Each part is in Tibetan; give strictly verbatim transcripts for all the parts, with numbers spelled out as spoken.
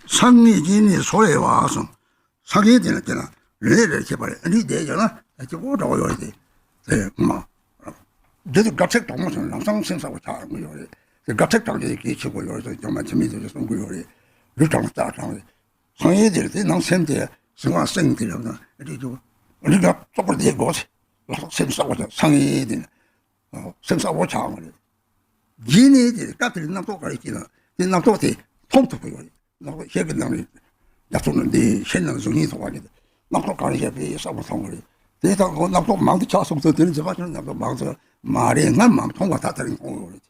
སང་ངེ་ཅིག་ནི་སོ་ལེ་བ་སོང་། སང་ངེ་དེ་ན་དེ་ན་ལུས་ལས་ཁྱད་པར་ཨ་ནི་དེ་ཡང་ན་ཅི་གོ་འདྲ་བ་ཡོད་རེད་དེ། དེ་མ་འདི་དུ་དགའ་ཚེགས་དྲག་མོ་སོང་ལམ་སང་སེམས་གསལ་བོ་ཆགས་ཡོང་གི་ཡོད་རེད། དེ་དགའ་ཚེགས་དྲག་དེ་གལ་ཆེ་བོ་ཡོད་རེད་ཟེར་ཀྱང་མ་ཆེ་མི་དེ་གསུང་གི་ཡོད་རེད། ལུས་དྲག་རྩ་དྲག་རེད། སང་ངེ་དེ་ལ་དེ་ནང་སེམས་དེ་ཟིང་བ་སེང་དེ་ལ་ན་ཨ་ནི་ཅི་གོ་ཨ་ནི་ང་བཙོག་པར་དེ་དགོས་ཟེར་ལ་སེམས་གསལ་བོ་ཆགས་སང་ངེ་དེ་ན། སེམས་གསལ་བོ་ཆགས་པ་རེད། རྗེས་ནས་དེ་སྐབས་དེར་རྣམ་རྟོག་ག་རེ་སྐྱེས་ན་དེ་རྣམ་རྟོག་དེ་མཐོང་ཐུབ་ཀྱི་ཡོད་རེད། རྣམ་རྟོག་ཤེལ་གྱི་ནང་ནས་རྒྱ་མཚོ་ནང་འདི་ཤེལ་ནང་གཟུགས་བརྙན་མཐོང་བ་རེད། རྣམ་རྟོག་ག་རེ་བཤད་པའི་གསལ་བོ་མཐོང་བ་རེད། དེ་དག་གོ་རྣམ་རྟོག་མང་དུ་ཆགས་སོང་ཚོ་དེ་ནི་རྗེས་མ་ཆུང་རྣམ་རྟོག་མང་ཚོ་མ་རེད། སྔར་མ་མཐོང་བ་ད་ལྟ་རིང་མཐོང་ཡོད་རེད།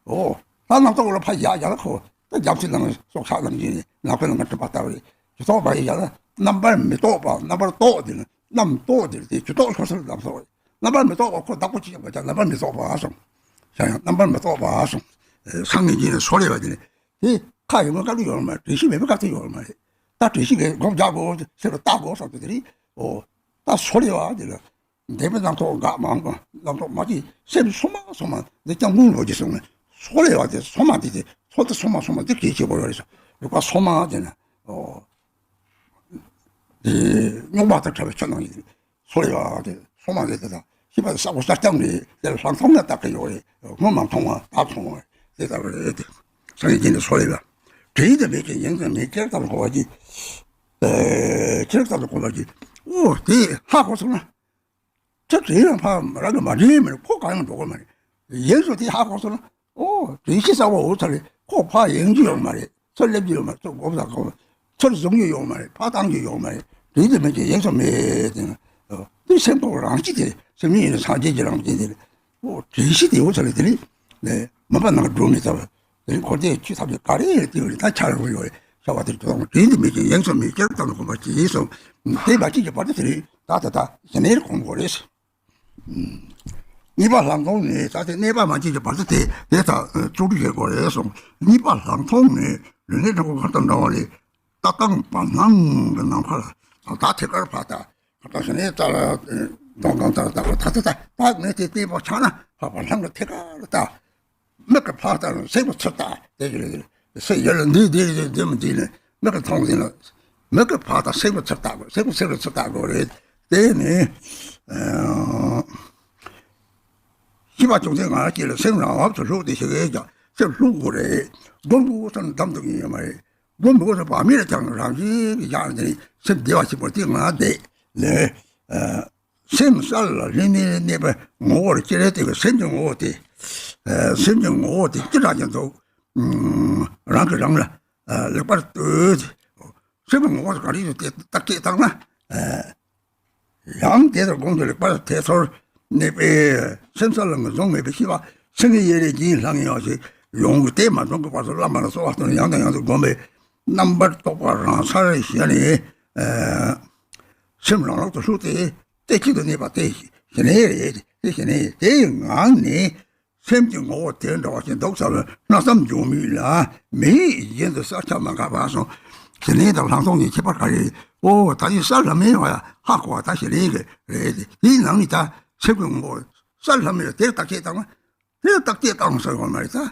ཨོ། ད་རྣམ་རྟོག་ལ་ཕར་བཞག་ཡག་ལ་ཁོ་ད་རྒྱ་མཚོའི་ནང་སྲོག་ཆགས་ནང་བཞིན་ནི་ནགས་ཁུལ་ནང་གྲིབ་པ་ལྟ་བུ་རེད། ཇུས་གཏོགས་པ་ཡི་ཡག་ལ་རྣམ་པར་མི་རྟོག་པ་རྣམ་པར་རྟོག་དེ་ནི་རྣམ་རྟོག་དེ་རེད། དེ་ཇུས་གཏོགས་ཤོར་སོང་རྣམ་རྟོག་རེད། རྣམ་པར་མི་རྟོག་པ་ཁོ་བདག་པོ་ཅི་ཡང་མ་བྱ་རྣམ་པར་མི་རྟོག་པ་སོང་། བྱ་ཡང་རྣམ་པར་མི་རྟོག་པ་སོང་། སང་ངེ་ཅིག་ནི་སོ་ལེ་བ་དེ་ནི་དེ་ཁ་ཡོང་བའི་སྐབས་ལ་ཡོང་མ་རེད། དྲན་ཤེས་མེད་པའི་སྐབས་དུ་ཡོང་མ་རེད། ད་དྲན་ཤེས་ཀྱི་སྒོམ་རྒྱག་དགོས་ཟེར་བ་ལྟ་དགོས་བསམ་དུས་དེ་རེད། ཨོ། ད་སོ་ལེ་བ་དེ་ལ་འདས་པའི་རྣམ་རྟོག་འགག་མ་འགག་རྣམ་རྟོག་མ་སྐྱེས་སེམས་སོ་མ་སོ་མ་འདི་སྐྱབས་མགོན་རྡོ་རྗེ་གསུངས་ནས་སོ་ལེ་བ་དེ་སོ་མ་དེ་དེ་སོ་དེ་སོ་མ་སོ་མ་དེ་གལ་ཆེ་བོ་ཡོད་རེད་ཟེར། རིག་པ་སོ་མ་དེ་ནི་ཨོ། དེ་རྙོག་མ་དང་བྲལ་བའི་ཆོས་རྣམས་ཡིན། སོ་ལེ་བ་དེ་སོ་མ་རེད། དེ་དང་ཤེས་པ་དེ་གསལ་པོ་གསལ་རྐྱང་རེད། དེ་ལ་ལྷག་མཐོང་ན་བཏགས་ཀྱི་ཡོད་རེད། སྔོན་མ་མཐོང་བ་ད་མཐོང་བ་དེ་ལྟ་བུ་རེད། དེ་སངས་རྒྱས་ཀྱི་སོ་ལེ་བ་དྲན་དུ་མེད་ཅིང་ཡེངས་སུ་མེད། ཅེར་ཙམ་གོ་བ་ཅིག་ཅེར་ཙམ་གོ་བ་ཅིག་ཨོ་དེ་ཧ་གོ་སོང་ན། ཁྱོད་དེ་ཡང་ཕ་རང་གི་མ་དྲན་མེད་ཁོ་གང་ཡང་འགྲོ་གི་མ་རེད། ཡེངས་སོ་དེ་ཧ་གོ་སོང་ན། ཨོ་དྲན་ཤེས་གསལ་བོ་འོ་ཚ་རེད། ཁོ་ཕ་ཡེངས་རྒྱུ་ཡོད་མ་རེད། ཚུར་སླེབས་རྒྱུ་ཡོད་མ་རེད། ཚུར་སྒོམ་ཚ་གོ་ཚུར་བཟུང་རྒྱུ་ཡོད་མ་རེད། ཕ་བཏང་རྒྱུ་ཡོད་མ་རེད། དྲན་དུ་མེད་ཅིང་ཡེངས་སོ་མེད་དེ་ན། ཨོ་དེ་སེམས་ཁོ་རང་གཅིག་དེ་རེད། སེམས་ཉིད་ཡིན་ན་སངས་རྒྱས་ཀྱི་རང་བཞིན་དེ་རེད། ཨོ་དྲན་ཤེས་དེ་འོ་ཚ་རེད། དེ་ནི་མུན་པ་ནང་འགྲོ་མི་ཚར་བ། དེ་ནི་འཁོར་འདས་ཆོས་ཐམས་ཅད་ག་རེ་ཡོད་དེ་ཡོད་རེད། ད་ཆ་ར་བོ་ཡོད་རེད། ཤ་བ་དེར་དོ་དྲན་དུ་མེད་ཅིང་ཡེངས་སོ་མེད། ཅེར་ཙམ་གོ་བ་ཅིག་སོང་། དེ་མ་སྐྱེས་ཀྱི་བར་དུ་དེ་རེད། ད་ད་ད་ཞི་གནས་གོམས་དགོས་རེད། གཉིས་པ་ལྷག་མཐོང་ནི་ད་ལྟའི་གནས་པ་མ་སྐྱེས་ཀྱི་བར་དུ་དེ་དེ་ད་བཅུ་དྲུག་བྱེད་དགོས་རེད་གསུངས། གཉིས་པ་ལྷག་མཐོང་ནི་ལུས་གནད་དྲང་པོ་གར་དང་འདྲ་བ་ལས། ལྟ་སྟངས་བར་སྣང་གི་ནམ་མཁའ་ལ་ད་ཐད་ཀར་ཕར་ལྟ། ཁ་ཏ་ཞི་གནས་ལྟ་ལ་གདོང་གང་ལྟར་ལྟ་བ་ད་ད་ད་ད་ངས་དེ་བལྟས་པ་ཆགས་ན་ཕར་བར་སྣང་གི་ཐད་ཀར་ལ་ལྟ། མིག་གིས་ཕར་ལྟ་ན་སེམས་ཀྱིས་ཚུར་ལྟ་དེ་ཞིག་རེད། སེམས་ཡོད་ལ་འདི་འདི་རེད་འདི་མི་འདི་ནི་མིག་གིས་མཐོང་ཟིན་ལ། མིག་གིས་ཕར་ལྟ་སེམས་ཀྱིས་ཚུར་ལྟ་དགོས། སེམས་ཀྱིས་སེམས་ལ་ཚུར་ལྟ་དགོས་རེད། དེ་ནི་ཤེས་པ་བཅོམ་ལྡན་ངང་སྐྱེས་ལ་སེམས་རང་བབས་སུ་ལྷུག་སྟེ་ཞིག་གིས་ཀྱང་སེམས་ལྷུག་དགོས་རེད། སྒོམ་དགོས་ས་ནི་འདམ་དུ་ངེས་ཡོད་མ་རེད། སྒོམ་དགོས་ས་བར་མེད་ལ་ཀྱང་རང་བཞིན་གྱིས་བཞག་ནས་སེམས་བདེ་བ་ཆེན་པོ་དེ་ངང་བསྡད་ལས། སེམས་གསལ་ལ་ལྷད་མེད་གནས་པའི་ངོ་བོར་ཅི་རེད་དེ་གི་སེམས་ཀྱི་ངོ་བོ་དེ། སེམས་ཀྱི་ངོ་བོ་དེ་ཅི་འདྲ་ཅིག་འདུག་རང་གིས་རང་ལ་ལེགས་པར་ལྟོས། སེམས་ཀྱི་ངོ་བོ་དེ་ག་རེ་ཡོད་དེ་བརྟག་དཔྱད་བཏང་ན། ཡང་དེ་ལྟར་སྒོམ་དུ་ལེགས་པར་དེ་ཚོར་གནས་པས་སེམས་གསལ་ལ་ངོས་བཟུང་མེད་པའི་ཤེས་པ་སེང་གེ་གཡས་རལ་གྱིན་ལྷང་ངེ་བ་ཞིག་ཡོང་གི་དེ་མ་འཛོམས་ཀྱི་བར་དུ་བླ་མ་ལ་གསོལ་བ་བཏབ་ནས་ཡང་དང་ཡང་དུ་སྒོམ་པས། རྣམ་པར་རྟོག་པ་རང་སར་ཞི་ནས། སེམས་རང་ལོག་ཏུ་ལྷུག་སྟེ་གཏད་གཅིག་ཏུ་གནས་པ་དེ་ཞི་གནས་རེད། དེ་ཞི་གནས་དེའི་ངང་ནས་སེམས་ཀྱི་ངོ་བོ་དེ་འདྲ་བ་ཞིག་འདུག་ཟེར་བའི་མནོ་བསམ་འབྱུང་མུས་ལ་མི་ཡི་བཞིན་དུ་གསལ་ཆ་མ་འགགས་པ་སོང་། ཞི་གནས་དང་ལྷག་མཐོང་གཉིས་ཁྱད་པར་ག་རེ་རེད། ཨོ་ད་ཡི་གསལ་ལྷམ་མེ་བ་ཡ་ཧ་གོ་བ་ད་ཞི་གནས་ཀྱི་རེད། དེའི་ནང་ནས་ད་སེམས་ཀྱི་ངོ་བོ་གསལ་ལྷམ་མེ་བ་དེར་བརྟག་དཔྱད་བཏང་ན། དེ་ལ་བརྟག་དཔྱད་བཏང་ཟེར་བ་མ་རེད་ད།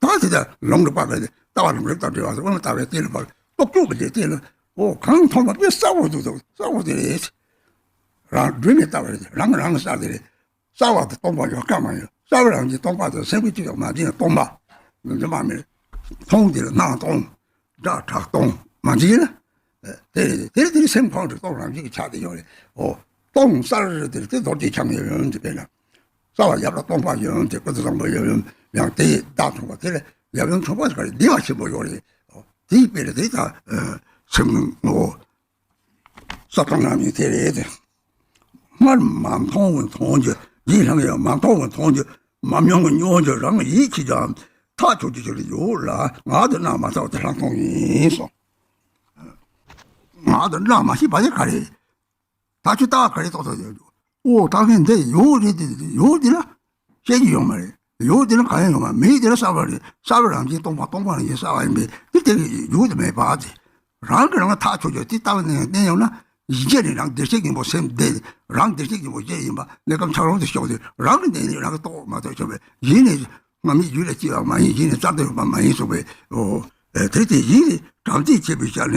ད་དེ་ལྟར་ལུང་རིགས་པ་ག་ནས་ལྟ་བ་ལུང་རིགས་དང་འབྲེལ་བ་ཟེར་བ་ལྟ་བའི་དེ་ལ་བར་རྟོག་དཔྱོད་ཀྱི་ལས་དེ་ལ་ཨོ་གང་མཐོང་བ་དཔེ་གསལ་བོ་འདུག་གསལ་བོ་དེ་རེད། རང་སྒྲོན་མེ་ལྟ་བ་རེད། རང་རང་གསལ་དེ་རེད། གསལ་བ་དེ་སྟོང་པ་ཡོད་ཀ་མ་ཡོད། གསལ་བ་རང་བཞིན་སྟོང་པ་དེ་སེམས་ཀྱི་སྤྱི་ཡོད་མ་བྱིན་སྟོང་པ། འདི་མ་མེད། མཐོང་དེ་ལ་སྣང་སྟོང་། སྒྲ་གྲགས་སྟོང་མ་བྱིན་ལ། དེ་རེད། དེ་རེད། དེ་རེད། སེམས་ཁོང་དུ་སྟོང་རང་བཞིན་གྱི་ཆ་དེ་ཡོད་རེད། ཨོ། སྟོང་གསལ་རེད། དེ་རེད། དེ་རྡོ་རྗེ་འཆང་ཡོད་ཡོད་འདི་དཔེར་ན། རྩ་བ་ཡབ་ལ་སྟོང་པ་ཡོད་དེ་ཀུན་ཏུ་བཟང་པོ་ཡོད་ཡོད་ཡང་དེ་བདག་མཚུངས་པ་དེ་ལ་ཡབ་ཡུམ་མཚུངས་པ་ག་རེ་བདེ་བ་ཆེན་པོ་ཡོད་རེད། ཨོ། དེའི་དཔེ་རེད། དེ་ད་སེམས་ངོ་བོ་གསལ་སྟོང་རང་བཞིན་དེ་རེད། སྔར་མ་མཐོང་བའི་མཐོང་རྒྱུ་འདི་ལྷང་ཡང་མ་མཐོང་བའི་མཐོང་རྒྱུ་མ་མྱོང་བའི་མྱོང་རྒྱུ་རང་ཡིད་ཆེས་ཀྱང་ཐག་ཆོད་རྒྱུ་ཞིག་ཡོད་ལ་ངག་ཏུ་བརྣག་མ་ཚར་བ་དེ་ལྷག་མཐོང་ཡིན་གསུངས། ངག་ཏུ་བརྣག་མ་ཤེས་པ་དེ་ག་རེད། ད་ཁྱོད་ལྟ་བ་ག་རེ་རྟོགས་ཐུབ་ཡོད། ཨོ་ད་ངས་འདི་ཡོད་རེད། དེ་ཡོད་དེ་ལ་བཤད་རྒྱུ་ཡོད་མ་རེད། ཡོད་དེ་ལ་གང་ཡང་ཡོད་མ་མེད། དེ་ལ་གསལ་བ་རེད། གསལ་བ་རང་བཞིན་སྟོང་པ་སྟོང་པ་རང་བཞིན་གསལ་བ་ཡིན་པས་དེ་དེ་ཡོད་དེ་མེད་པ་དེ་རང་གི་རང་ཐག་ཆོད་ཀྱང་དེ་ལྟ་བ་ནས་གནས་ཡོང་ན་ཡིན་གྱི་རེད། རང་བདེ་གཤེགས་སྙིང་པོ་སེམས་བདེ་རང་བདེ་གཤེགས་སྙིང་པོ་བཅས་ཡིན་པ་གནས་སྐབས་འཆར་སོང་དུ་ཤོག་དེ་རང་གི་གནས་ནི་རང་གི་རྟོགས་མ་ཐུབ་ཆོག་པས་ཡིན་ནས། སྔ་མའི་རྒྱུད་ལ་སྐྱེས་པ་མ་ཡིན། གཞི་ནས་རྩལ་དུ་ཡོད་པ་མ་ཡིན་གསུངས་པས། ཨོ། དེ་དེ་ཡིན་རེད། དྲང་བདེན་བྱེད་པའི་ཆ་ནས་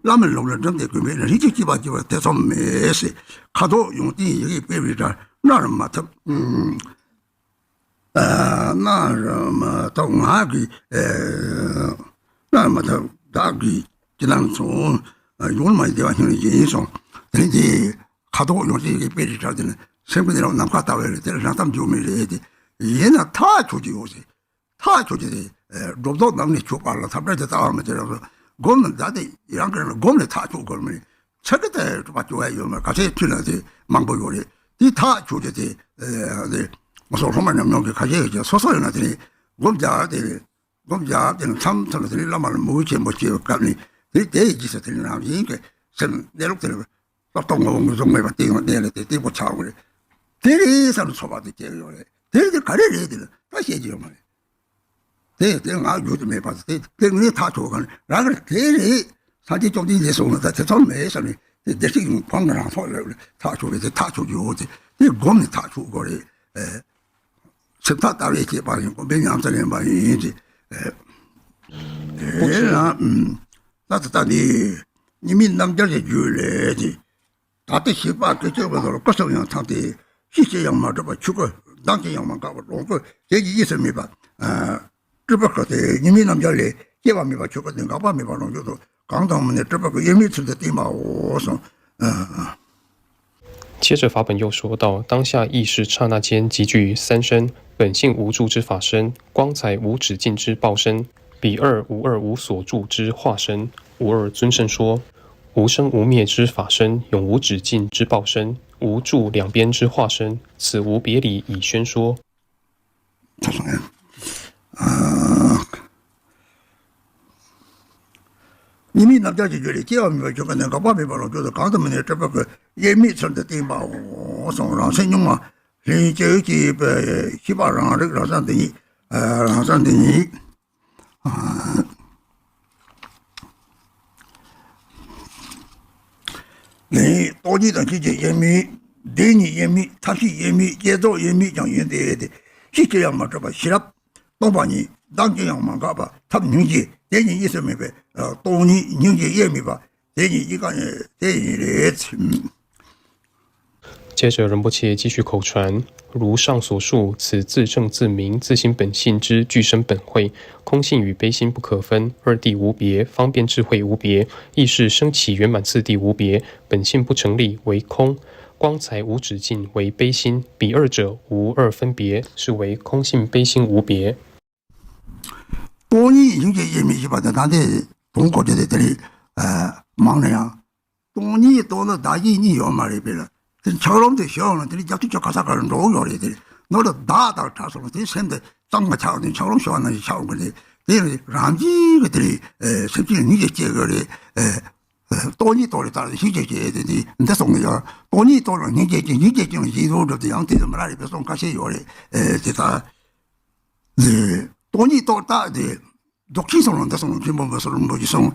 བླ་མའི་ལུགས་ལ་འགྲིམ་སྟེ་དགོས་མེད་ན་རིགས་ཀྱི་སྐྱེས་པ་སྐྱེ་བ་ཐེ་ཚོམ་མེད་ཟེར། ཁ་དོག་ཡོངས་ཏིང་ཡི་གེ་སྤེལ་བའི་སྒྲ་སྣར་མ་ཐབ། སྣར་མ་ཐབ་ང་གི་སྣར་མ་ཐབ་བདག་གི་ཅི་སྣང་ཚོ་ཡོང་མ་བདེ་བ་སྙིང་རྗེ་ཡིན་སོང་། དེ་ནི་དེ་ཁ་དོག་ཡོངས་ཏིང་ཡི་གེ་སྤེལ་བའི་སྒྲ་དེ་ནི་སེམས་ཀྱི་ནང་ནམ་མཁའ་ལྟ་བུ་རེད། དེ་ལ་རང་གཏམ་འཇུག་མི་རེད་དེ། ཡིན་ན་ཐག་ཆོད་ཀྱི་ཡོད་ཟེར། ཐག་ཆོད་ཀྱི་རེད། སྒྲོ་འདོགས་ནམ་ནས་ཆོད་པ་ལ་ཐབས་བྲལ་གྱི་ལྟ་བ་མི་དེ་རང་སོ། སྒོམ་ནི་ད་དེ་ཡང་གི་སྒོམ་ནས་ཐག་ཆོད་དགོས་མི་རེད། ཆ་གི་དེ་གྲུབ་པ་སྐྱོ་བ་ཡོད་མ་ག་ཚད་ཐུན་ལ་དེ་མང་པོ་ཡོད་རེད། དེ་ཐག་ཆོད་ཀྱི་དེ་དེ་ང་ཚོ་སློབ་མ་ཉམས་མྱོང་གི་ཁ་ཤས་ཀྱི་སོ་སོ་ཡོད་ན་དེ་རེད། སྒོམ་རྒྱག་དེ་རེད། སྒོམ་རྒྱག་དེ་ནི་མཚམས་མཚམས་ལ་དེ་རེད། བླ་མ་ལ་མོས་གུས་ཆེན་པོ་བྱེད་པའི་སྐབས་ནི་དེ་དེ་ཡི་རྗེས་སུ་དེ་རེད། རང་བཞིན་གྱི་སེམས་གནས་ལུགས་དེ་རེད། ཏོག་ཏོག་ངོ་བོ་ངོས་བཟུང་མེད་པ་སྟེང་ལ་གནས་ལ་དེ་སྟེགས་པོ་ཆགས་དགོས་རེད། དེ་རེད་བསམ་ནས་ཚོར་བ་དེ་སྐྱེ་གི་ཡོད་རེད། དེ་རེད་དེ་ག་རེ་རེད་དེ་ལ་ད་བཤད་ཀྱི་ཡོད་མ་རེད། དེ་དེ་ང་རྒྱུད་དུ་མེད་པ་དེ་དེ་ངས་ཐག་ཆོད་ག་ནས་རང་གི་དེ་རེད། སངས་རྒྱས་བཅོམ་ལྡན་འདས་གསུངས་ན་ད་དེ་ཚོར་མེད་བསམ་ནས་དེ་བདེ་སྐྱིད་ཡོང་ཁོང་གི་རང་ཚོགས་ལ་ཐག་ཆོད་རེད། དེ་ཐག་ཆོད་ཀྱི་ཡོད་དེ་དེ་སྒོམ་ནས་ཐག་ཆོད་དགོས་རེད། སེམས་ཐག་ལྟ་བའི་སྐྱེས་པ་ཡིན། སྒོམ་པའི་ཉམས་སུ་ལེན་པ་ཡིན་ཏེ། དེ་ལ་ད་ད་ལྟ་འདི་སྙིགས་མའི་རྣམ་རྒྱལ་གྱི་རྒྱུད་ལས་ཏེ། ད་ལྟ་ཞིག་པ་སྐད་ཅིག་མ་ལ་སྐུ་གསུམ་ཡང་ཚང་སྟེ། ཤེས་བྱ་ཡང་མ་གྲུབ་པ་ཆོས་སྐུ། མདངས་ཀྱིས་ཡང་མ་འགགས་པ་ལོངས་སྐུ། དེ་ཡི་གཉིས་སུ་མེད་པ། སྤྲུལ་པ་སྐུ་སྟེ་སྙིགས་མའི་རྣམ་རྒྱལ་ལས་སྐྱེ་བ་མེད་པ་ཆོས་སྐུ་སྟེ། འགག་པ་མེད་པ་ལོངས་སྐུ་སྟེ། གང་དང་མི་གནས་སྤྲུལ་པ་སྐུ། དབྱེར་མེད་ཚུལ་དུ་བསྟན་པའོ་གསུངས། 接着法本又说到，当下意识刹那间集聚三身，本性无住之法身，光彩无止境之报身，彼二无二无所住之化身。无二尊胜说：无生无灭之法身，永无止境之报身，无住两边之化身，此无别理以宣说。 སྙིགས་མའི་རྣམ་རྒྱལ་གྱི་རྒྱུད་ལས་སྐྱེ་བ་མེད་པ་ཆོས་སྐུ་ནི། འགག་པ་མེད་པ་ལོངས་སྐུ་སྟེ། གང་དུ་མི་གནས་སྤྲུལ་པ་སྐུ། དབྱེར་མེད་ཚུལ་དུ་བསྟན་པའོ་གསུངས། རང་སེམས་གཉུག་མ་ལྷན་ཅིག་སྐྱེས་པའི་ཤེས་པ་རང་རིག་རང་སེམས་དེ་ཉིད། རང་སེམས་དེ་ཉིད། ལན། སྟོང་ཉིད་དང་ཤེས་བྱ་དབྱེར་མེད། བདེན་གཉིས་དབྱེར་མེད། ཐབས་ཤེས་དབྱེར་མེད། བསྐྱེད་རྫོགས་དབྱེར་མེད་ཀྱང་ཡིན་ཏེ། ཤེས་བྱ་ཡང་མ་གྲུབ་པ་ཤེས་རབ་སྟོང་པ་ཉིད། མདངས་ཀྱིས་ཡང་མ་འགགས་པ་ཐབས་སྙིང་རྗེ། དེ་གཉིས་གཉིས་སུ་མེད་པའི་སྟོང་ཉིད་སྙིང་རྗེ་དབྱེར་མེད་པ། དེ་གཉིས་གཉིས་ཀ་ནི་དེ་ཡིན་རེད། 接着仁波切继续口传，如上所述，此自证自明自心本性之具生本慧，空性与悲心不可分，二谛无别，方便智慧无别，意识升起圆满次第无别，本性不成立为空，光彩无止境为悲心，彼二者无二分别，是为空性悲心无别。 སྟོང་ཉིད་སྙིང་རྗེ་དབྱེར་མེད་ཞེས་པ་དེ་ད་ལྟའི་དོན་གོ་རྒྱུ་དེ་དེ་རེད། མང་ན་ཡང་། སྟོང་ཉིད་རྟོགས་ན་བདག་གཞན་གཉིས་ཡོད་མ་རེད་པས་ལ། དེ་འཁྱགས་རོམ་དེ་ཤོར་ན་དེ་ནི་རྒྱབ་ཏུ་ཅོག་ག་ས་ག་རུ་འགྲོ་ཡོད་རེད། དེ་ནོར་ལ་བདག་དང་བྲལ་སོང་ན་དེ་སེམས་དེ་གཙང་མ་ཆགས་ནས་འཁྱགས་རོམ་ཤོར་ན་ཆགས་འོང་གི་རེད། དེ་ནི་རང་བཞིན་གྱི་དེ་རེད། སེམས་ཅན་སྙིང་རྗེ་སྐྱེ་གི་རེད། སྟོང་ཉིད་རྟོགས་ལས་ལྟར་ཤེས་བྱེད་ཀྱི་དེ་ནི་འདི་སོང་གི་ཡོད། སྟོང་ཉིད་རྟོགས་ལ་སྙིང་རྗེ་སྐྱེ། སྙིང་རྗེ་སྐྱེ་ལ་ཞི་བདེ་འགྲུབ་སྟེ། ཡང་དེ་ཚོ་མི་ར་རེད་པས་གསུང་ཁ་ཤས་ཡོད་རེད། དེ་ལྟར། དེ་སྟོང་ཉིད་རྟོགས་རྟགས་དེ། རྫོགས་ཆེན་གསུང་ལ་འདི་གསུང་ལ་ཆེན་པོ་མི་སོ་རིན་པོ་ཆེ་གསུང་།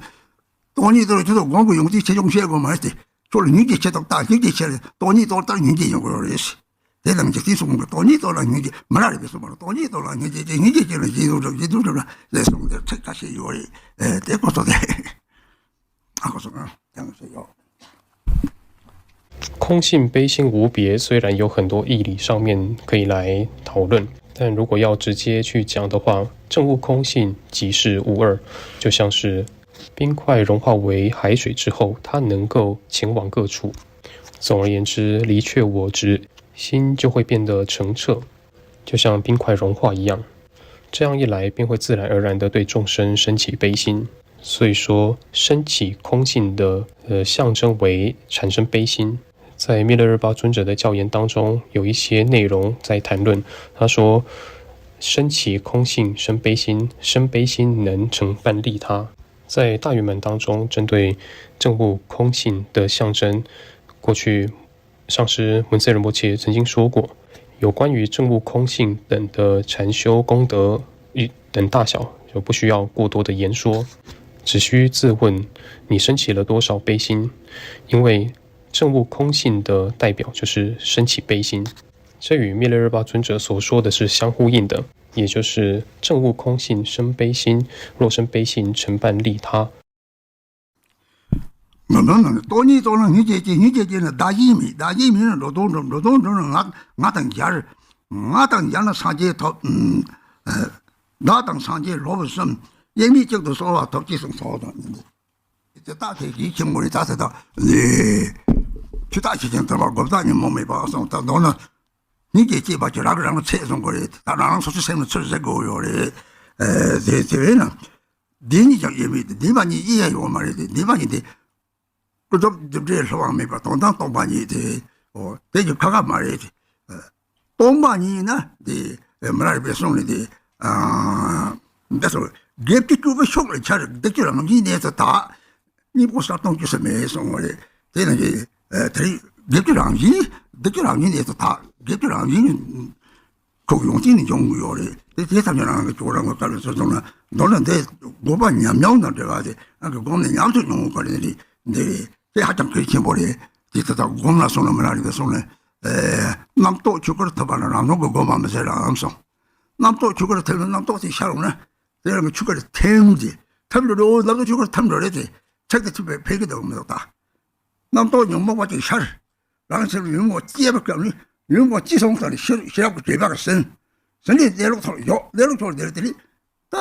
སྟོང་ཉིད་རྟོགས་ལ་ཁྱོད་ཚོ་སྒོམ་གྱི་ཡོང་དུས་ཆེ་ཆུང་བཤད་དགོས་མ་རེད་དེ། ཁྱོད་ལ་སྙིང་རྗེ་ཆེ་དང་རྟགས་སྙིང་རྗེ་ཆེ་ལ་སྟོང་ཉིད་རྟོགས་རྟགས་སྙིང་རྗེ་ཡོང་དགོས་རེད། དེ་ལ་མི་ཅིག་དེ་གསུང་གི། སྟོང་ཉིད་རྟོགས་ལ་སྙིང་རྗེ་མི་ར་རེད་པས་གསུང་མ་རེད། སྟོང་ཉིད་རྟོགས་ལ་སྙིང་རྗེ་སྐྱེ། སྙིང་རྗེ་སྐྱེ་ལ་ཞི་བདེ་འགྲུབ། ཞི་བདེ་འགྲུབ་ལ་ལས་གསུང་དེ་ཚིག་ཁ་ཤས་ཡོད་རེད། དེ་ཁོ་ཚོ་དེ། ཨ་ཁོ་ཚོ་ང་ཡང་ཟེར་ཡོད། 空性悲心无别，虽然有很多义理上面可以来讨论，但如果要直接去讲的话，证悟空性即是无二，就像是冰块融化为海水之后，它能够前往各处。总而言之，离却我执，心就会变得澄澈，就像冰块融化一样。这样一来，便会自然而然地对众生升起悲心。所以说，升起空性的呃象征为产生悲心。在密勒日巴尊者的教言当中，有一些内容在谈论。他说，升起空性生悲心，生悲心能成办利他。在大圆满当中，针对证悟空性的象征，过去上师文森仁波切曾经说过，有关于证悟空性等的禅修功德与等大小，就不需要过多的言说，只需自问你升起了多少悲心，因为证悟空性的代表就是升起悲心。这与灭六二八尊者所说的是相呼应的，也就是“证悟空性生悲心，若生悲心，成办利他”。 མི་མི་མི་སྟོང་ཉིད་རྟོགས་ན་སྙིང་རྗེ་སྐྱེ། སྙིང་རྗེ་སྐྱེས་ན་བདག་གཞན་མེད། བདག་གཞན་མེད་ན་འགྲོ་དོན་འགྲུབ། འགྲོ་དོན་འགྲུབ་ན་ང་ང་དང་མཇལ། ང་དང་མཇལ་ན་སངས་རྒྱས་ཐོབ། ཨ་བདག་དང་སངས་རྒྱས་སློབ་གསུམ། དབྱེར་མེད་གཅིག་ཏུ་གསོལ་བ་ཐོབ། ཅེས་གསུངས་སོ། དེ་དག་དེ་གིས་ཁྱིམ་ངོ་རེ་ད་ཟེར་དང་ནི། ཆུ་རྟགས་ཆེ་ཆེན་ཐོབ་པ་སྒོམ་རྟགས་ཉོན་མོངས་མེད་པ་གསུངས། ད་མདོར་ན་སྙིང་རྗེ་སྐྱེས་པ་ཅིག་རང་གིས་རང་ལ་ཚད་གསུང་དགོས་རེད། ད་རང་རང་སོ་སོའི་སེམས་ལ་ཚོད་བྱེད་དགོས་ཡོད་རེད། ཨ་དེ་དེ་བས་ན། བདེན་གཉིས་ཀྱང་དབྱེར་མེད་དེ། བདེན་པ་གཉིས་དབྱེ་ཡ་ཡོད་མ་རེད་དེ། བདེན་པ་གཉིས་དེ། ཀུན་རྫོབ་རྫུ་འཕྲུལ་བསླུ་བ་མེད་པ་དོན་དམ་སྟོང་པ་ཉིད་དེ། འོ་དེ་ཀྱང་ཁ་ཁ་མ་རེད་དེ། སྟོང་པ་ཉིད་ན་དེ་མི་ལ་རས་པའི་གསུང་ནི་དེ། ཨ་འདི་སོ་བརྒྱད་ཅུ་གྱུར་པའི་ཕྱོགས་ལ་འཆར། བདག་གི་རང་བཞིན་གནས་སུ་དག། གཉིས་པོ་གསལ་སྟོང་རྒྱུ་སུ་མེད་གསུང་བ་རེད། དེ་ན་གི་དེ་རིང་བདག་གི་རང་བཞིན། བདག་གི་རང་བཞིན་གནས་སུ་དག། བདག་གི་རང་བཞིན་ཁོག་ཡོངས་གཅིག་ནས་འབྱུང་གི་ཡོད་རེད། དེ་དེ་ཐམས་ཅད་རང་གི་ཆོས་རང་གི་བཀའ་ལ་སོ་སོ་ན་མདོར་ན་འདི་དགོས་པ་ཉམས་མྱོང་དང་འབྲེལ་བ་དེ་རང་གི་སྒོམ་ནས་ཉམས་སུ་མྱོང་བ་རེད། འདི་རེད། དེ་ཧ་ཅང་གལ་ཆེན་པོ་རེད། དེ་ད་ལྟ་སྒོམ་ལ་སོང་ན་མི་ལ་རས་པས་གསུངས་ནས། རྣམ་རྟོག་ཆོས་སྐུར་ཐིམ་པ་ལ་རང་བྱུང་གི་སྒོམ་པ་མི་ཟད་རམ་གསུངས། རྣམ་རྟོག་ཆོས་སྐུར་ཐིམ་ནས་རྣམ་རྟོག་དེ་ཤར་འོང་ན། དེ་རང་གི་ཆོས་སྐུར་ཐིམ་སྟེ་ཐིམ་འགྲོ་རེད། རྣམ་རྟོག་ཆོས་སྐུར་ཐིམ་འགྲོ་རེད་དེ། ཚིག་དེ་ཐིམ་པའི་ཕན་གྱི་འདུག་མི་འདུག་ད། རྣམ་རྟོག་ཉོན་མོངས་པ་ཅིག་ཤར། རང་སེམས་ཉོན་མོངས་སྐྱེས་པ་སྐབས་ནི་ཉོན་མོངས་སྐྱེས་སོང་ཙང་ནི་ཤེས་ཤེས་རབ་ཀྱི་བྱེད་པ་གི་ཟིན། ཟིན་ནས་གནས་ལུགས་ཐོག་ཡོད། གནས་ལུགས་ཐོག་འདིར་དེ་ནི་ད་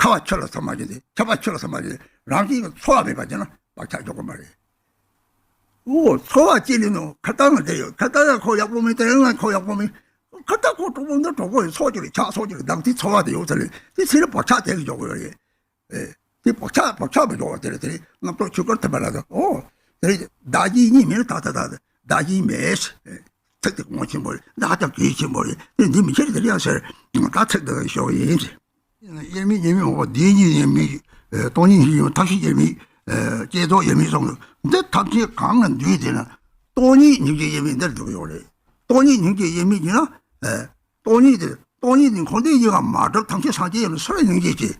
ཁ་བ་ཆུ་ལ་ཐིམ་པ་ཅིག་དེ། ཁྱབ་པ་ཆུ་ལ་ཐིམ་པ་ཅིག་རང་བཞིན་གྱི་ཚོར་བ་མེད་པ་ཅིག་ན་བག་ཆགས་འཇོག་གི་མ་རེད། འོ་ཚོར་བ་སྐྱེས་ནས་ནོ་ཁ་བཏང་ལ་བསྡད་ཡོད། ཁ་བཏང་ལ་ཁོ་ཡག་པོ་མིན། དེ་རིང་ལ་ཁོ་ཡག་པོ་མིན། ཁ་བཏང་ཁོ་གྲོགས་པོ་འདི་གྲོགས་པོ་ཡི་ཚོགས་ཀྱི་རེད། ཆགས་ཚོགས་ཀྱི་རེད། བདག་དེ་ཚོར་བ་དེ་ཡོད་ཚ་ལེ། དེ་ཚེ་རིང་བག་ཆགས་དེ་གི་འཇོག་གི་ཡོད་རེད། ཨེ། དེ་བག་ཆགས་བག་ཆགས་མི་འཇོག་པ་དེ་རེད། དེ་རེད་རྣམ་རྟོག་ཆོས་སྐུར་ཐིམ་པ་ལ་དང་། ཨོ། དེ་རེད་བདག་གཞན་གཉིས་མེད་ན། ད་ད་ད་བདག་གཞན་མེད། ཚིག་དེ་ངོ་ཆེན་པོ་རེད། འདི་ཧ་ཅང་གལ་ཆེན་པོ་རེད། དེ་འདི་མི་ཁྱེར་དེ་རེད་ཡང་ཟེར། ད་ཚིག་དེ་ཞོག་ཡིན་ཟེར། དབྱེར་མེད་དབྱེར་མེད་འོག་པ་བདེན་གཉིས་དབྱེར་མེད། སྟོང་ཉིད་ཡིན་ཐབས་ཤེས་དབྱེར་མེད། བསྐྱེད་རྫོགས་དབྱེར་མེད་གསུངས། འདི་ཐམས་ཅད་གང་ལ་འདུས་དེ་ན་སྟོང་ཉིད་སྙིང་རྗེ་དབྱེར་མེད་འདིར་འདུས་ཡོད་རེད། སྟོང་ཉིད་སྙིང་རྗེ་དབྱེར་མེད་ཡིན་ན། སྟོང་ཉིད་དེ། སྟོང་ཉིད་དེ་འཁོར་འདས་གཉིས་ཀ་མ་གྲུབ་ཐམས་ཅད་སངས་རྒྱས་ཡིན་ན་སུ་ལ་སྙིང་རྗེ་སྐྱེ།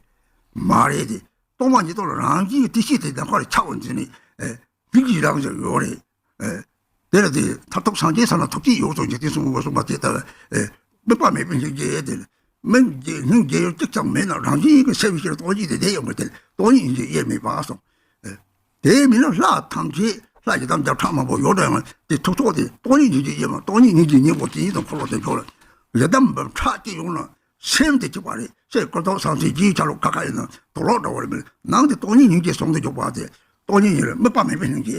མ་རེད་དེ། སྟོང་པ་ཉིད་རྟོགས་ལ་རང་བཞིན་གྱི་དེ་ཤེས་དེ་ནམ་མཁའ་ལ་ཁྱབ་པ་འཛིན་ནས། ཨེ། སྡིག་གི་རང་བཞིན་ཡོད་རེད། ཨེ། དེ་ལ་དེ་མཐར་ཐུག་སངས་རྒྱས་ས་ན་ཐུགས་རྗེ་ཡོད་དོ་ཅིག་དེ་གསུང་དགོས་གསུངས་པ་དེ་ལྟ་བུ། ཨེ། དམིགས་པ་མེད་པའི་སྙིང་རྗེ་དེ་ལ། མིང་རྗེ་སྙིང་རྗེ་ཡོད་གཅིག་ཀྱང་མེད་ན་རང་བཞིན་གྱི་སེམས་ཤེས་སྟོང་ཉིད་དེ་དེ་ཡོད་མ་དེ་ལ་སྟོང་ཉིད་སྙིང་རྗེ་དབྱེར་མེད་པ་གསུངས། ཨེ། དེ་མིན་ན་ལྷ་ཐམས་ཅད་ལྷ་ཡི་དམ་བརྒྱ་ཕྲག་མང་པོ་ཡོད་ཀྱང་དེ་ཐུགས་ཐོག་དེ་སྟོང་ཉིད་སྙིང་རྗེ་ཡིན་པ། སྟོང་ཉིད་སྙིང་རྗེ་སྙིང་པོ་དེ་ཉིད་དང་འཁོར་ལོ་དེ་འཇོག་ལ་ཡི་དམ་བརྒྱ་ཕྲག་གཅིག་ཡོང་ན་སེམས་དེ་གཅིག་པ་རེད། ཅེས་ཀུན་རྟོག་བསམ་གཏན་གྱི་ཆ་ལུགས་ཁ་ཁ་ཡིན་ན་དུག་ལོག་འདྲ་བོ་རེད། མིན་ནང་དེ་སྟོང་ཉིད་སྙིང་རྗེ་ཟུང་དུ་འཇུག་པ་དེ་སྟོང་ཉིད་ཡིན་ལ་དམིགས་པ་མེད་པའི་སྙིང་རྗེ།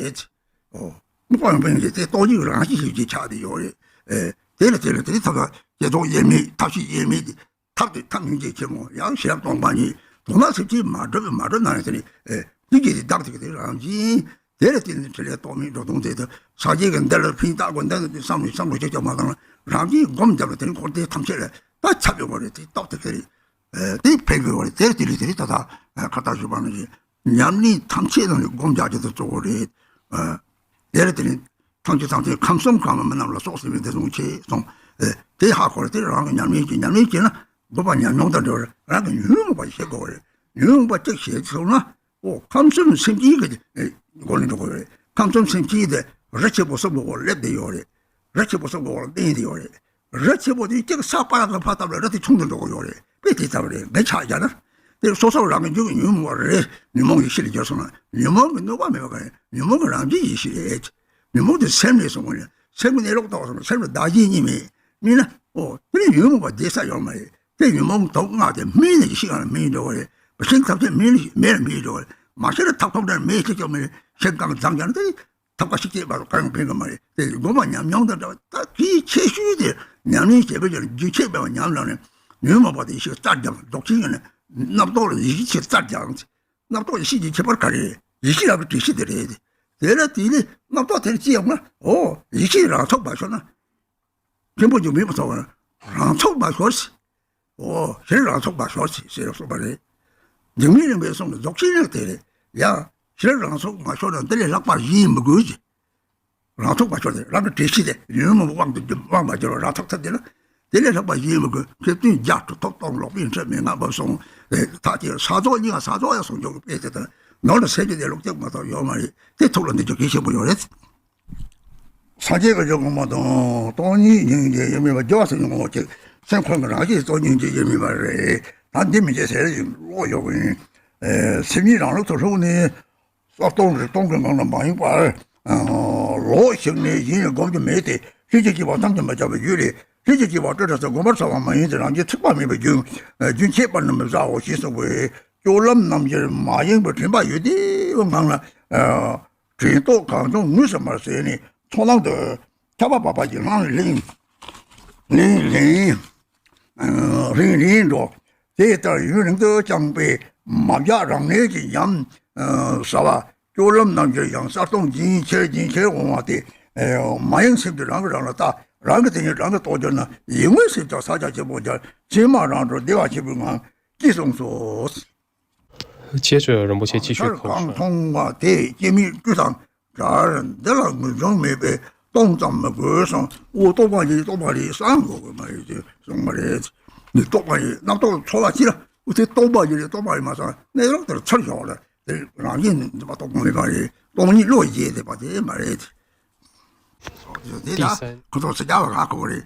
ཨོ། དམིགས་པ་མེད་པའི་སྙིང་རྗེ་དེ་སྟོང་ཉིད་རང་བཞིན་ཤེས་བྱའི་ཆ་དེ་ཡོད་རེད། ཨེ། དེ་ལ་དེ་ལ་དེ་ཐབས་དང་བསྐྱེད་རྫོགས་དབྱེར་མེད། ཐབས་ཤེས་དབྱེར་མེད་དེ། ཐབས་དེ་ཐབས་སྙིང་རྗེ་ཆེན་མོ་ཡང་ཤེས་རབ་སྟོང་པ་ཉིད། དོན་དམ་སེམས་ཅན་མ་གྲུབ་མ་གྲུབ་ན་ཡང་དེ་ནི། ཨེ། སྙིང་རྗེ་དེ་བདག་ཐེག་དེ་རང་བཞིན། དེ་ལ་བརྟེན་ནས་འཕྲིན་ལས་རྟོག་མེད་འགྲོ་དོན་དེ་དང་སངས་རྒྱས་ཀྱི་འདི་ལ་ཕན་བཏགས་དགོས། འདི་ལ་བསམ་བློ་བསམ་བློ་ཅིག་ཀྱང་མ་བཏང་ན་རང་གིས་སྒོམ་བརྒྱབ་ལ་དེ་ནི་འཁོར་འདས་ཐམས་ཅད་ལ་ད་ཁྱབ་ཡོང་བ་རེད། དེ་རྟོགས་ཐུབ་ཀྱི་རེད། ཨེ། དེ་ཕན་གྱི་ཡོད་རེད། དེ་ལ་དེ་ལ་དེ་ལ་ད་ལྟ་ཁ་བཏགས་ཞུས་པ་ནང་བཞིན། ཉམས་ལེན་ཐམས་ཅད་ནང་ནས་སྒོམ་རྒྱག་རྒྱུ་དེ་གཙོ་བོ་རེད། ཨ། དེ་ལ་དེ་ནི་ཐམས་ཅད་ཐམས་ཅད་ཁམས་གསུམ་གང་བ་མི་རྣམས་ལ་སོགས་ཟེར་བའི་དེ་བཟུང་ཆེ་སོང་། ཨེ། དེ་ཧ་གོ་རེད། དེ་རང་གི་ཉམས་ལེན་གྱི་ཉམས་ལེན་བྱས་ན་དགོས་པ་ཉམས་མྱོང་དང་འབྲེལ་བར་རང་གི་ཉོན་མོངས་པ་ཞིག་ཤེས་དགོས་པ་རེད། ཉོན་མོངས་པ་གཅིག་ཤེས་ཐུབ་ན་ཨོ་ཁམས་གསུམ་སེམས་ཅན་གྱི་སྒོ་ནས་འགྲོ་དགོས་རེད། ཁམས་གསུམ་སེམས་ཅན་དེ་རི་ཆེན་པོ་གསུམ་གྱི་འོག་སླེབས་བསྡད་ཡོད་རེད། རི་ཆེན་པོ་གསུམ་གྱི་འོག་ལ་གཏན་བསྡད་ཡོད་རེད། རི་ཆེན་པོ་དེ་གཅིག་ས་པ་ར་གི་ཕ་ཐབ་ལ་རི་དེ་ཆུང་དུ་འགྲོ་གི་ཡོད་རེད། དཔེ་དེ་ལྟ་བུ་རེད། འདི་ཆ་བཞག་ན། དེ་སོ་སོ་རང་གི་རྒྱུད་ཀྱི་ཉོན་མོངས་པ་རེད། ཉོན་མོངས་ཡེ་ཤེས་ལ་གྱུར་སོང་ན་ཉོན་མོངས་ཀྱི་གནོད་པ་མེད་པ་ག་རེད། ཉོན་མོངས་ཀྱི་རང་བཞིན་ཡེ་ཤེས་རེད། ཉོན་མོངས་དེ་སེམས་ནས་སོང་བ་ནས་སེམས་ཀྱི་གནས་ལུགས་རྟོགས་སོང་ན་སེམས་ལ་བདག་གཞན་གཉིས་མེད། མིན་ན་ཨོ་དེ་ནི་ཉོན་མོངས་པ་བསྡད་ས་ཡོད་མ་རེད། དེ་ཉོན་མོངས་དུག་ལྔ་དེ་སྨིན་ནས་ཤིང་ལ་སྨིན་འགྲོ་བ་རེད། ཤིང་ཐམས་ཅད་སྨིན་ནས་མེ་ལ་སྨིན་འགྲོ་བ་རེད། མ་ཤི་ལ་ཐབ་ཁུང་དེར་མེ་ཤི་ཀྱང་མེ་ཤིང་གང་འཛམ་ཀྱང་དེ། ཐབས་ཀ་ཤི་སྐྱེས་པ་གང་ཡང་ཕན་གི་མ་རེད། དེ་སྒོམ་པ་ཉམས་མྱོང་དང་འདྲ་བ། ད་དེའི་ཁྱད་ཆོས་དེ་ཉམས་ལེན་བྱེད་པའི་རྒྱུ་ཆད་པའི་ཉམས་ལ་ནི་ཉོན་མོངས་པ་དེ་ཡེ་ཤེས་རྩར་སྦྱངས། རྫོགས་ཆེན་ཡོད་ན་རྣམ་རྟོག་ལ་ཡེ་ཤེས་ཆེ་རྩར་སྦྱངས། རྣམ་རྟོག་ཡེ་ཤེས་ཀྱི་ཁྱད་པར་ག་རེ་རེད། ཡེ་ཤེས་རང་གི་འགྲེལ་བཤད་དེ་རེད། དེ་ལ་དེ་ལས་རྣམ་རྟོག་དེར་ཅི་ཡོང་ན་ཨོ་ཡེ་ཤེས་རང་ཚུགས་མ་ཤོར་ན། ཆེན་པོ་ཅིག་མེད་པ་ཚོགས་པ་རང་ཚུགས་མ་ཤོར་ཟེར། ཨོ་ཤེས་རབ་རང་ཚུགས་མ་ཤོར་ཟེར་ཟེར་གསུངས་པ་རེད། འཇིགས་མེད་རིམ་པའི་གསུང་ལ་རྫོགས་ཆེན་ཡང་དེ་རེད། ཡང་ཤེས་རབ་རང་ཚུགས་མ་ཤོར་ན་འདི་ལས་ལྷག་པ་གཞན་མི་དགོས་ཟེར། རང་ཚུགས་མ་ཤོར་ཏེ་རང་གི་འགྲེལ་བཤད་དེ་ཉོན་མོངས་པའི་དབང་དུ་དབང་མ་གྱུར་བ་རང་ཚུགས་ཐུབ་དེ་ལ། དེ་ལས་ལྷག་པ་གཞན་མི་དགོས། མཁས་བཙུན་བརྒྱ་དྲུག་ཐོབ་སྟོང་ལོག་པའི་འཕྲོས་མི་མངའ་བབས་སོང་། དེ་ཐག་ཆོད་ས་རྫོགས་སྙིང་ས་རྫོགས་ཡང་ཟུང་འཇུག་གི་དཔེ་དེ་ལྟར་ནང་ལ་སེམས་ཀྱི་གནས་ལུགས་ཀྱང་མ་གཏོགས་ཡོད་མ་རེད། དེ་ཐུགས་ལ་འདི་ཅུང་གལ་ཆེན་པོ་ཡོད་རེད། སངས་རྒྱས་ཀྱི་ཆོས་གོང་མ་དང་སྟོང་ཉིད་སྙིང་རྗེ་ཡོད་མིན་པ་རྒྱལ་བ་སྲས་ཀྱི་ངོ་བོ་གཅིག་སེམས་ཁོང་གི་རང་བཞིན་སྟོང་ཉིད་སྙིང་རྗེ་ཡོད་མིན་པ་རེད། ད་འདི་མི་བྱེད་ཟེར་ཡིན་ཀློག་ཡོད་པ་ཡིན། སེམས་ཉིད་རང་ལུགས་སུ་ཧྲུག་ནས། གསལ་སྟོང་རིག་སྟོང་གི་ངང་ལ་མ་ཡེངས་པར། ལོག་ཞིག་ནས་གཞན་ནས་སྒོམ་རྒྱུ་མེད་དེ། ལྷན་ཅིག་སྐྱེས་པ་ཐམས་ཅད་མ་ཁྱབ་པའི་རྒྱུད་ལས། ལྷན་ཅིག་སྐྱེས་པ་སྤྲོས་བྲལ་སོགས་བསྒོམ་པར་བྱ་བ་མ་ཡིན་ཏེ། རང་རྒྱུད་ཚིག་པ་མེད་པའི་རྒྱུན། རྒྱུན་ཆད་པར་ནི་མི་བྱའོ་ཞེས་གསུངས་པས། སྤྱོད་ལམ་རྣམ་བཞིར་མ་ཡེངས་པའི་དྲན་པ་ཡོད་དེའི་ངང་ལ། དྲན་རྟོག་གང་བྱུང་ངོས་ཟིན་པར་བྱས་ནས་ཚོགས་ལམ་དུ་ཁྱབ་པ་འབབ་པ་ཅིག་ལྷང་ལྷིང་། ལྷིང་ལྷིང་། རིང་རིང་འགྲོ། དེ་ལྟར་ཡུན་རིང་དུ་བསྐྱངས་པས་མ་བཞག་རང་གནས་ཀྱི་ཉམས། ཟ་བ་སྤྱོད་ལམ་རྣམ་འགྱུར་ཡང་གསལ་སྟོང་རྒྱུན་ཆད་རྒྱུན་ཆད་འོང་བ་སྟེ། མ་ཡེངས་སེམས་ཀྱིས་རང་གིས་རང་ལ་བལྟ། རང་གིས་དེ་ཉིད་རང་གིས་རྟོགས་གྱུར་ན། ཡིད་ངོའི་སེམས་ཀྱང་ས་རྒྱ་ཆེན་པོར་འགྱུར། ཕྱིར་མ་རང་གྲོལ་བདེ་བ་ཆེན་པོའི་ངང་། ཅེས་གསུངས་སོ། 接着仁波切继续 ཁོང་ཁྲོ་ཞུ། མཐོང་བ་དེ་སྐྱེ་མེད་སྤྲོས་དང་བྲལ། འདི་ལ་ངེས་འབྱུང་མེད་པས་སྟོང་ཙམ་མི་དགོས་གསུངས། འོ་རྟོག་པ་ཡིན་རྟོག་པ་རེད་བསམ་དགོས་ཀྱི་མ་རེད་ཅེས་གསུངས་པ་རེད། འདི་རྟོག་པ་ཡིན་རྣམ་རྟོག་ཚོར་བ་ཅི་ལ་འོ་དེ་རྟོག་པ་ཡིན་རེད་རྟོག་པ་རེད་མ་བསམ་གནས་ལུགས་དེར་ཚུར་ཞོག་ལ་དེ་རང་བཞིན་འཛིན་པ་རྟོག་པ་མེད་པ་རེད། སྟོང་ཉིད་བློ་ཡིས་བྱེད་བསྡད་པ་དེ་མ་རེད། དེ་ད་ཁོ་ཚོ་ཚེ་རྒྱ་བ་ག་གོ་རེད།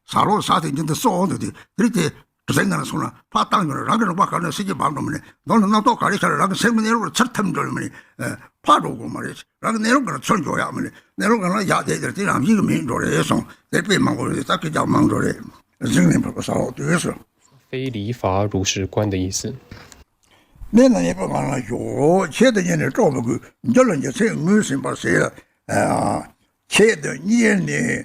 ཟ་རོགས་ཟ་དེ་འདི་འདི་སོགས་འདི་དེ་རིགས་དེ་གཟིགས་ན་སོང་ན་ཕར་བཏང་ཡོང་རང་གི་རོགས་པ་ག་ནས་སྲིད་ཀྱི་བབ་འགྲོ་མི་ནི་མདོར་ན་རྣམ་རྟོག་ག་རེ་ཤར་རང་གི་སེམས་ཀྱི་གནས་ལུགས་ལ་ཚུར་ཐིམ་འགྲོ་མི་ནི་ཕར་འགྲོ་དགོས་མ་རེད། རང་གི་གནས་ལུགས་ག་ལ་ཚུར་འགྱོ་ཡག་མི་ནི་གནས་ལུགས་ག་ལ་ཡག་དེ་དེར་དེ་རང་བཞིན་གྱི་མིན་འགྲོ་རེད་སོང་དེ་དཔེ་མང་པོ་རེད་ད་སྐད་ཆ་མང་འགྲོ་རེད། གཟིགས་ནས་འཕགས་པ་ཟ་རོགས་དུས་སུ། 非礼法如是观的意思。 གནས་ན་གནས་པ་ང་ལ་ཞོག་ཆེད་དུ་གཉེར་ནས་སྤྲོ་མི་དགོས་འགྱུར་ལ་འགྱུར་ཚེ་ངོས་ཟིན་པར་ཟེར། ཆེད་དུ་གཉེར་ནས།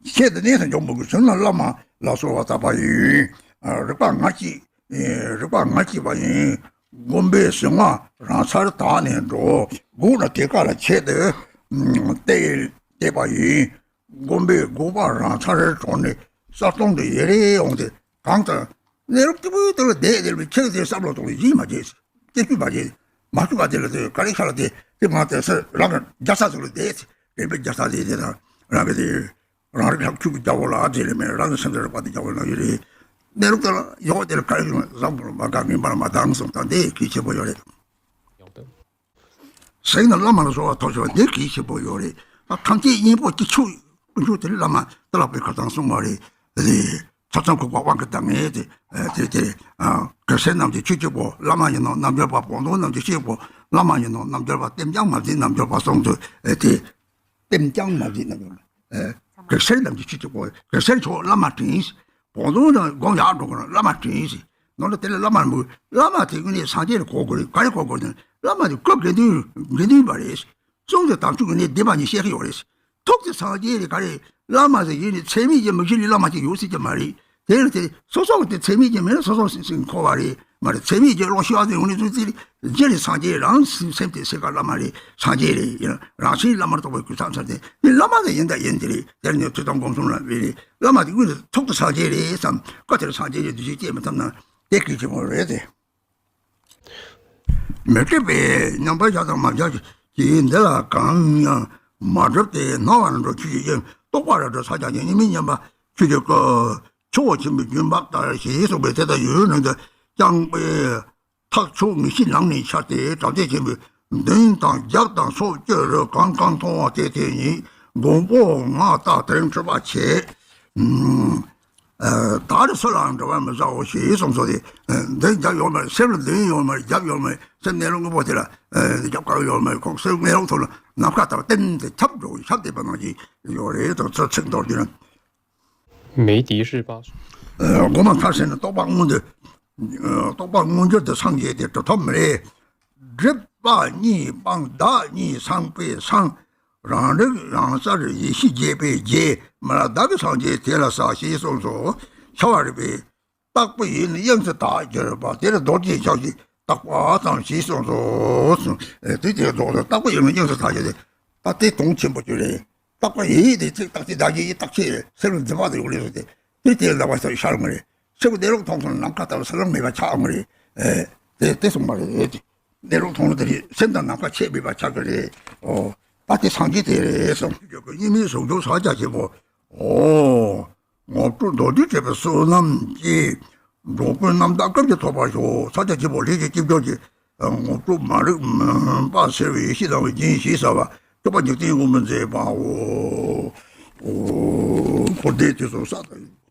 ཆེད་དུ་གནས་སུ་འཇོག་མི་དགོས་བྱུང་ན་བླ་མ་ལ་གསོལ་བ་བཏབ་པ་ཡིན། རིག་པ་ང་གཅིག་རིག་པ་ང་གཅིག་པ་ཡིན། སྒོམ་པའི་གཟིངས་མ་རང་སར་དག་ནས་འགྲོ་སྒུག་ན་དེ་ཀ་ལ་ཆེད་དུ་བལྟས་བལྟས་པ་ཡིན། སྒོམ་པའི་སྒུག་པ་རང་སར་གྲོལ་ནས་གསལ་སྟོང་དུ་ཡལ་རེ་འོང་སྟེ་གང་ལྟར་གནས་ལུགས་སྐྱིད་པོའི་སྟེང་ལ་བསྡད་བསྡད་པའི་ཁྱེད་དེ་བསམ་བློ་གཏོང་ལ་ཡིད་མ་ཆེས། སྐྱེ་ཤུལ་མ་བྱེད། མ་ཤུལ་མ་དེ་ལ་དེ་ག་རེ་ཤ་ལ་དེ་དེ་མ་དེ་སེ་རང་གི་རྒྱ་ས་ཚོ་ལ་བསྡད། རིག་པའི་རྒྱ་ས་དེ་དེ་དང་རང་གི་དེ་རང་རིག་ལྷག་ཆུ་གི་རྒྱ་བོ་ལ་དེ་ལས་མེད་རང་གི་སེམས་ཀྱི་རིག་པ་དེ་རྒྱ་བོ་ལ་ཡོད་རེད། གནས་ལུགས་དེ་ལ་ཡོད་དེ་ལ་ག་རེ་བཟང་པོ་ལ་མ་དགའ་ངན་པ་ལ་མ་སྡང་གསུངས་དང་དེ་གལ་ཆེན་པོ་ཡོད་རེད། གཟིགས་ནས་བླ་མ་ལ་གསོལ་བ་ཐོབ་ཤོག་འདི་གལ་ཆེན་པོ་ཡོད་རེད། ད་ཐམས་ཅད་དབྱིངས་པོ་གཅིག་ཆོད་ཀུན་ཆོད་དེ་བླ་མ་དེ་ལ་པའི་ཁ་ཐང་གསུངས་པ་རེད། རེད། ཚབ་ཚང་ཁུག་པ་དབང་གི་གདམས་ངེས་དེ་དེ་དེ་གེགས་སེལ་རྣམས་ཀྱི་ཆོས་གཅིག་པོ་བླ་མ་ཡིན་ནོ་རྣལ་འབྱོར་པ་བོགས་འདོན་རྣམས་ཀྱི་ཆོས་གཅིག་པོ་བླ་མ་ཡིན་ནོ་རྣལ་འབྱོར་པ་ལྟེམ་རྐྱང་མ་འཛིན་རྣལ་འབྱོར་པ་གསུངས་ཚུལ་དེ་ལྟེམ་རྐྱང་མ་འཛིན་རྣལ་འབྱོར་པ་གེགས་སེལ་རྣམས་ཀྱི་ཆོས་གཅིག་པོ་གེགས་སེལ་མཆོག་བླ་མ་དྲིན། བོགས་འདོན་དང་སྒོམ་ཡག་འགྲོ་དགོས་ན་བླ་མ་དྲིན་ཟེར། ནོར་ལ་དེ་ལ་བླ་མ་མོས། བླ་མ་དེ་ཀུན་ནས་སངས་རྒྱས་ལ་གོ་དགོས་རེད། ག་རེ་གོ་དགོས་ན་བླ་མ་དེ་སྐུ་དགེ་འདུན་དགེ་འདུན་པ་རེད། གསུང་དེ་དམ་ཆོས་ཀྱི་གནས་བདེན་པ་ཉིད་བཤད་ཀྱི་ཡོད་རེད། ཐུགས་དེ་སངས་རྒྱས་རེད་ག་རེ། བླ་མ་ཟེར་ཡིན་ནི་ཚད་མེད་ཀྱི་མིག་ཤེས་ལས་བླ་མ་ཅིག་ཡོད་སྲིད་ཀྱི་མ་རེད། དེ་ལ་དེ་སོ་སོ་གི་དེ་ཚད་མེད་ཀྱི་མིན་ན་སོ་སོ་སིང་སིང་འཁོར་བ་རེད། མ་རེད་ཚད་མེད་ཀྱི་བློ་ཤེས་པ་དེ་ཡོང་ནས་ཚུལ་ཚིག་རྗེ་རེད་སངས་རྒྱས་རང་སེམས་དེ་སེམས་ཀ་བླ་མ་རེད་སངས་རྒྱས་རེད་ཡིན་རང་སེམས་བླ་མར་རྟོགས་པའི་གུས་ཚང་ཚར་ཏེ་དེ་བླ་མ་དེ་ཡིན་ད་ཡིན་དེ་རེད་དེར་ནས་ཐུགས་དམ་སྒོམ་གསུམ་ལ་བས་རེད་བླ་མ་དེ་དངོས་སུ་ཐུགས་དུ་སངས་རྒྱས་རེད་བསམ་སྐབས་དེར་སངས་རྒྱས་ཀྱི་གདུལ་བྱ་སྐྱེས་མི་ཐུབ་ན་དེ་གལ་ཆེན་པོ་རེད་དེ། མི་སྲིད་པའི་མཉམ་པར་བཞག་དང་མ་བཞག་ཀྱིས་འདི་ལ་གང་ཡང་མ་གྲུབ་སྟེ་སྣང་བར་འགྲོ་ཆོས་ཀྱི་དབྱིངས་རྟོགས་པ་རབ་ཏུ་ཕྱག་རྒྱ་ཆེན་གཉིས་མེད་མཉམ་པ་ཆོས་ཀྱི་སྐུ། ཆུ་བོ་ཆེན་པོའི་རྒྱུན་འབབ་ལྟར་ཞེས་གསུངས་པའི་དེ་ལྟར་ཡུན་རིང་དུ་བསྐྱངས་པའི་ཐག་ཆོད་ངེས་ཤེས་ནང་ནས་འཆར་ཏེ་དྲག་ཆས་ཆེན་པོས་མདུན་དང་རྒྱབ་དང་སོགས་ཅི་རིགས་གང་གང་མཐོང་བ་དེ་དེ་ཉིད་མགོན་པོ་ང་ལྟར་དེ་རིང་འཁྲུལ་པ་ཆེ། ད་རེས་སུ་ལའང་འགྲོ་བར་མི་བྱའོ་ཞེས་གསུངས་སོ་དེ། མདུན་རྒྱབ་ཡོད་མ་རེད་སེམས་ལ་མདུན་ཡོད་མ་རེད་རྒྱབ་ཡོད་མ་རེད་སེམས་གནས་ལུགས་དངོས་པོ་དེ་ལ་རྒྱབ་ཁ་ཡོད་མ་རེད་ཁོང་སེམས་གནས་ལུགས་ཐོག་ལ་ནམ་མཁའ་ལྟར་བརྟན་ཏེ་ཁྱབ་འགྲོ་ཁྱབ་བསྡད་པ་ནང་བཞིན་ཡོད་རེད་དང་ཚུར་ཚིག་མདོར་བསྡུས་ན། 梅迪日报。 སྒོམ་མཐར་ཕྱིན་ནས་རྟོགས་པ་མངོན་དུ། རྟོགས་པ་མངོན་གྱུར་དུ་སངས་རྒྱས་ཏེ་གྲུབ་ཐོབ་མི་རེད། སྒྲིབ་པ་གཉིས་སྤངས་བདག་གཉིས་སངས་པས་སངས། རང་རིག་རང་གསལ་ཡེ་ཤེས་རྒྱས་པས་རྒྱས། མི་ལ་བདག་གི་སངས་རྒྱས་དེ་ལ་ཟག་ཞེས་གསུངས་སོ། ཁྱབ་པ་རིག་པའི་རྟག་པའི་ཡུལ་ནི་དབྱིངས་སུ་དག་གྱུར་པ་དེ་ལ་རྡོ་རྗེ་འཆང་གིས་རྟག་པ་ཙམ་ཞེས་གསུངས་སོ། དེ་དེ་རྫོགས་སོ་རྟག་པའི་ཡུལ་ནི་དབྱིངས་སུ་དག་གྱུར་ཏེ། ད་དེ་དོན་ཆེན་པོ་ཅིག་རེད། རྟག་པ་ཡིན་དེ་ཚིག་རྟག་ཅེས་བདག་གི་ཡིན་རྟག་ཆད་རེད་སེམས་ལ་འཛིན་པ་དེ་ཡོད་རེད་ཟེར་ཏེ། དེ་དེ་ལ་བ་ས་ཤར་མ་རེད། ཚིག་གནས་ལུགས་མཐོང་སོང་ནམ་མཁའ་ལྟ་བུ་ས་ལམ་མེད་པ་ཆགས་མ་རེད། དེ་དེ་གསུངས་པ་རེད། གནས་ལུགས་མཐོང་ལུགས་དེ་རེད་སེམས་དང་ནམ་མཁའ་ཆད་མེད་པ་ཆགས་ཀྱི་རེད། ཨོ། ད་དེ་སངས་རྒྱས་དེ་རེད་གསུངས། གཉིས་མེད་ཟུང་འཇུག་ཕྱག་རྒྱ་ཆེན་པོ། ཨོ། དངོས་གྲུབ་མདོར་བསྡུས་བྱེད་པའི་བསོད་ནམས་ཀྱིས། འགྲོ་ཀུན་རྣམ་དག་སྐབས་ཀྱིས་ཐོབ་པར་ཤོག་ཕྱག་རྒྱ་ཆེན་པོ་ལྷན་ཅིག་སྐྱེས་སྦྱོར་གྱི། དངོས་གྲུབ་མ་རིག་པ་སེལ་བའི་ཡེ་ཤེས་དང་བའི་རྒྱན་ཞེས་བྱ་བ་ སྐྱོབ་པ་འཇིག་རྟེན་དབུ་མ་མཛད་པའོ། འོ། འཁོར་འདས་དེ་ཚོ་ས་དང་